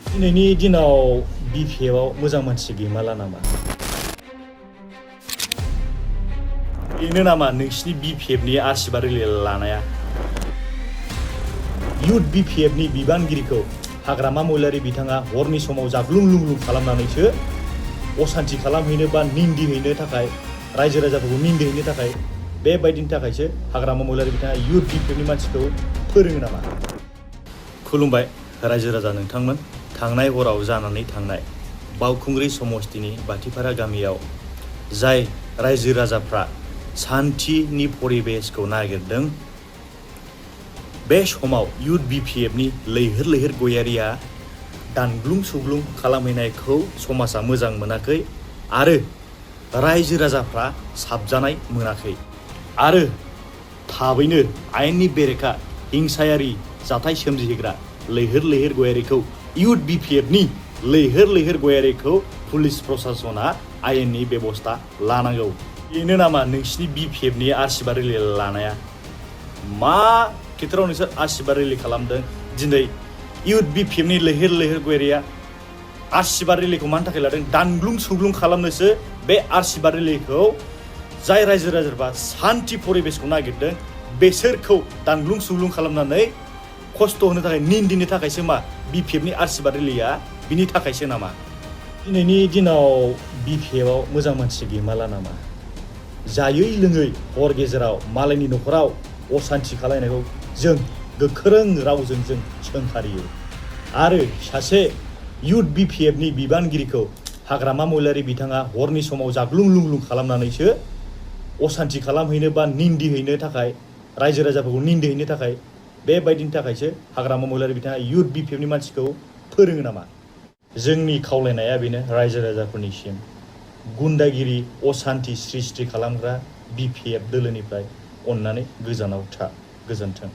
दिनैनि दिनाव बिपिएफआव मोजां मानसि गैमाला नामा? बेनो नामा नोंसिनि बिपिएफनि आरसिबा रिलि लानाया? इउथ बिपिएफनि बिबानगिरिखौ हाग्रामा महिलारि बिथाङा हरनि समाव जाग्लुं लुंलुं खालामनानैसो असान्थि खालामहैनो बा निन्दिहैनो थाखाय रायजो राजाफोरखौ निन्दिहैनो थाखाय बेबायदिनि थाखायसो हाग्रामा महिलारि बिथाङा इउथ बिपिएफनि मानसिखौ फोरोङो नामा? खुलुमबाय रायजो राजा नोंथांमोन। थांनाय हराव जानानै थांनाय बावखुंग्रि समस्तिनि बाथिपारा गामियाव जाय रायजो राजाफ्रा सान्थिनि परिबेसखौ नागिरदों, बे समाव इउथ बिपिएफनि लैहोर लैहोर गयारिया दानग्लुं सुग्लुं खालामहैनायखौ समाजा मोजां मोनाखै आरो रायजो राजाफ्रा साबजानाय मोनाखै आरो थाबैनो आयेननि बेरेखा हिंसायारि जाथाय सोमजिहोग्रा लैहोर लैहोर गयारिखौ इउथ बिपिएफनि लैहोर लैहोर गयारिखौ पुलिस प्रशासना आयेननि बेबस्था लानांगौ। बेनो नामा नोंसिनि बिपिएफनि आरसिबा रिलि लानाया? मा खेथ्रआव नोंसोर आरसिबा रिलि खालामदों? दिनै इउथ बिपिएफनि लैहोर लैहोर गयारिया आरसिबा रिलिखौ मानि थाखाय लादों? दानग्लुं सुग्लुं खालामनोसो बे आरसिबा रिलिखौ जाय रायजो राजाफ्रा सान्थि परिबेसखौ नागिरदों बेसोरखौ दानग्लुं सुग्लुं खालामनानै खस्थ' होनो थाखाय निन्दिनो थाखायसो मा बिपिएफनि आरसिबा रिलिया बिनि थाखायसो नामा? दिनैनि दिनाव बिपिएफआव मोजां मानसि गैमाला नामा? जायै लोङै हर गेजेराव मालायनि न'खराव असान्थि खालायनायखौ जों गोख्रों रावजों जों सोंखारियो आरो सासे इउथ बिपिएफनि बिबानगिरिखौ हाग्रामा महिलारि बिथाङा हरनि समाव जाग्लुं लुंलुं खालामनानैसो असान्थि खालामहैनो बा निन्दिहैनो थाखाय रायजो राजाफोरखौ निन्दिहैनो थाखाय बेबायदिनि थाखायसो हाग्रामा महिलारि बिथाङा इउथ बिपिएफनि मानसिखौ फोरोङो नामा? जोंनि खावलायनाया बेनो रायजो राजाफोरनिसिम, गुन्दागिरि असान्थि सृष्टि खालामग्रा बिपिएफ दोलोनिफ्राय अननानै गोजानाव था। गोजोन्थों।